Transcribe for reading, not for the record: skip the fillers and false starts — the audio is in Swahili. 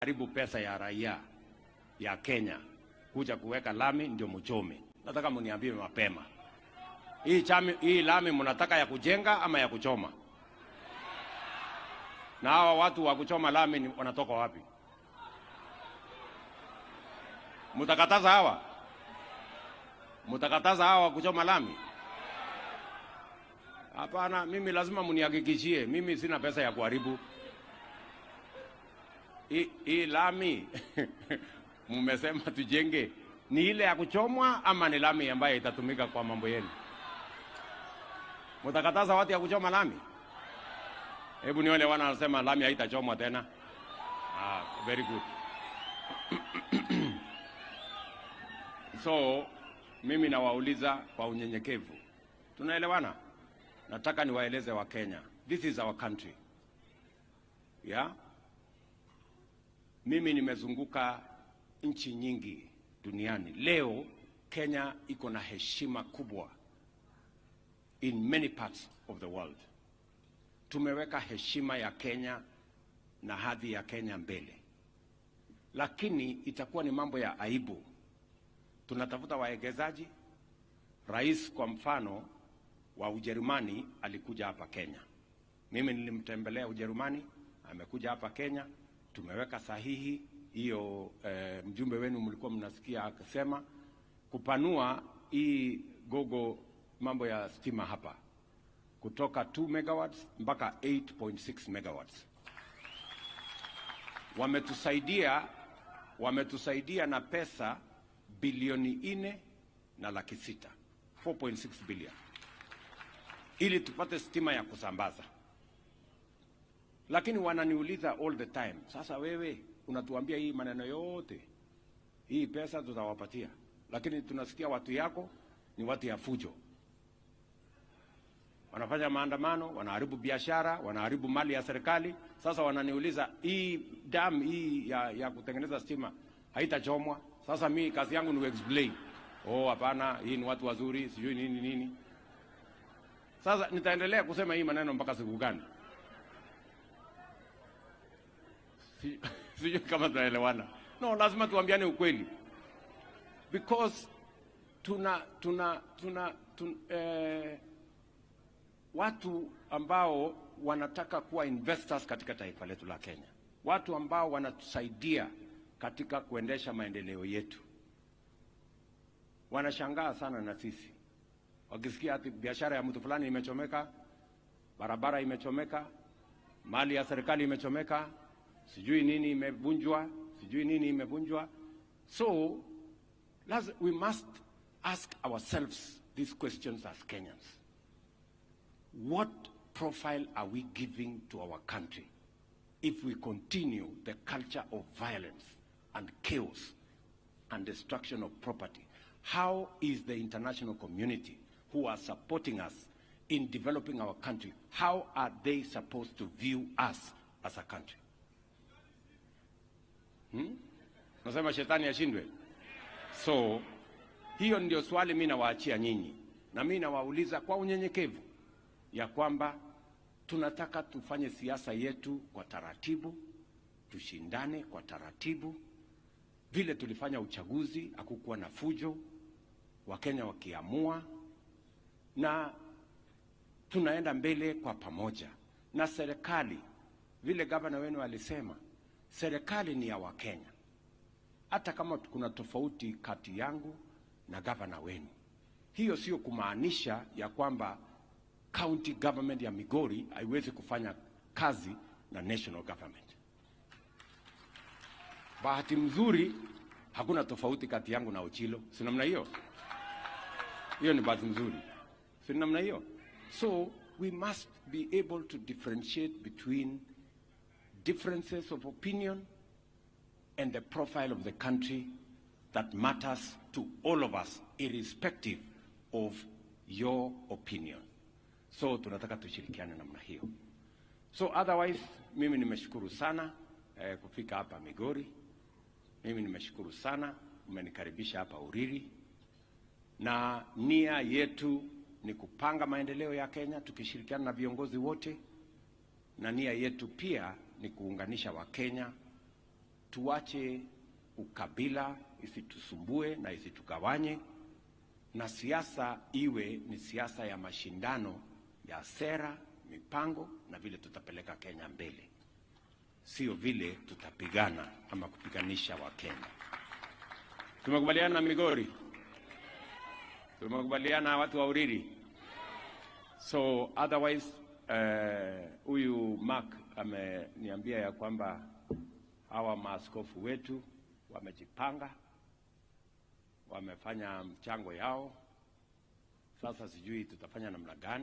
Haribu pesa ya raia ya Kenya kuja kuweka lami ndio mchome. Nataka mniambie mapema. Hii lami mnataka ya kujenga ama ya kuchoma? Na hawa watu wa kuchoma lami wanatoka wapi? Mtakataza hawa? Mtakataza hawa kuchoma lami? Hapana, mimi lazima mnihakikishie, mimi sina pesa ya kuharibu. Hii lami mmesema tujenge, ni ile ya kuchomwa ama ni lami ambayo itatumika kwa mambo yenu? Mtakataza watu ya kuchoma lami? Hebu nione wana wanasema lami haitachomwa tena. Ah, very good. So, mimi nawauliza kwa unyenyekevu. Tunaelewana? Nataka niwaeleze wa Kenya. This is our country. Yeah? Mimi nimezunguka nchi nyingi duniani. Leo Kenya iko na heshima kubwa in many parts of the world. Tumeweka heshima ya Kenya na hadhi ya Kenya mbele. Lakini itakuwa ni mambo ya aibu. Tunatafuta waegezaji. Rais kwa mfano wa Ujerumani alikuja hapa Kenya. Mimi nilimtembelea Ujerumani, amekuja hapa Kenya. Tumeweka sahihi hiyo, mjumbe wenu mlikuwa mnasikia akisema kupanua hii gogo mambo ya stima hapa kutoka 2 megawatts mpaka 8.6 megawatts. Wametusaidia na pesa bilioni 4.6, 4.6 billion, ili tupate stima ya kusambaza. Lakini wananiuliza all the time, sasa wewe unatuambia hii maneno yote, hii pesa tutawapatia, lakini tunasikia watu yako ni watu ya fujo. Wanafanya maandamano, wanaharibu biashara, wanaharibu mali ya serikali. Sasa wananiuliza hii dam hii ya kutengeneza stima haitachomwa? Sasa mi kazi yangu ni explain. Oh, hapana, hii ni watu wazuri, sijui nini nini. Sasa nitaendelea kusema hii maneno mpaka siku gani? Sijui kama tunaelewana. No, lazima tuambiane ukweli. Because tuna watu ambao wanataka kuwa investors katika taifa letu la Kenya, watu ambao wanatusaidia katika kuendesha maendeleo yetu, wanashangaa sana na sisi wakisikia ati biashara ya mtu fulani imechomeka, barabara imechomeka, mali ya serikali imechomeka, sijui nini imevunjwa, sijui nini imevunjwa. So we must ask ourselves these questions as Kenyans. What profile are we giving to our country if we continue the culture of violence and chaos and destruction of property? How is the international community who are supporting us in developing our country, how are they supposed to view us as a country? Nasema shetani ashindwe. So, hiyo ndio swali mimi nawaachia nyinyi. Na mimi nawauliza kwa unyenyekevu ya kwamba tunataka tufanye siasa yetu kwa taratibu, tushindane kwa taratibu. Vile tulifanya uchaguzi, hakukuwa na fujo, Wakenya wakiamua, na tunaenda mbele kwa pamoja. Na serikali, vile gavana wenu alisema, serikali ni ya Wakenya. Hata kama kuna tofauti kati yangu na gavana wenu, hiyo sio kumaanisha ya kwamba county government ya Migori haiwezi kufanya kazi na national government. Bahati mzuri hakuna tofauti kati yangu na Ochilo, si namna hiyo? Hiyo ni bahati nzuri, si namna hiyo? So we must be able to differentiate between differences of opinion and the profile of the country that matters to all of us, irrespective of your opinion. So tunataka tushirikiane namna hiyo. So otherwise, mimi nimeshukuru sana kufika hapa Migori. Mimi nimeshukuru sana mmenikaribisha hapa Uriri. Na nia yetu ni kupanga maendeleo ya Kenya tukishirikiana na viongozi wote, na nia yetu pia ni kuunganisha Wakenya Tuache ukabila isitusumbue na isitugawanye, na siasa iwe ni siasa ya mashindano ya sera, mipango na vile tutapeleka Kenya mbele, sio vile tutapigana ama kupiganisha Wakenya. Tumekubaliana na Migori, tumekubaliana watu wa Uriri. So otherwise, huyu Mark ameniambia ya kwamba hawa maaskofu wetu wamejipanga, wamefanya mchango yao. Sasa sijui tutafanya namna gani.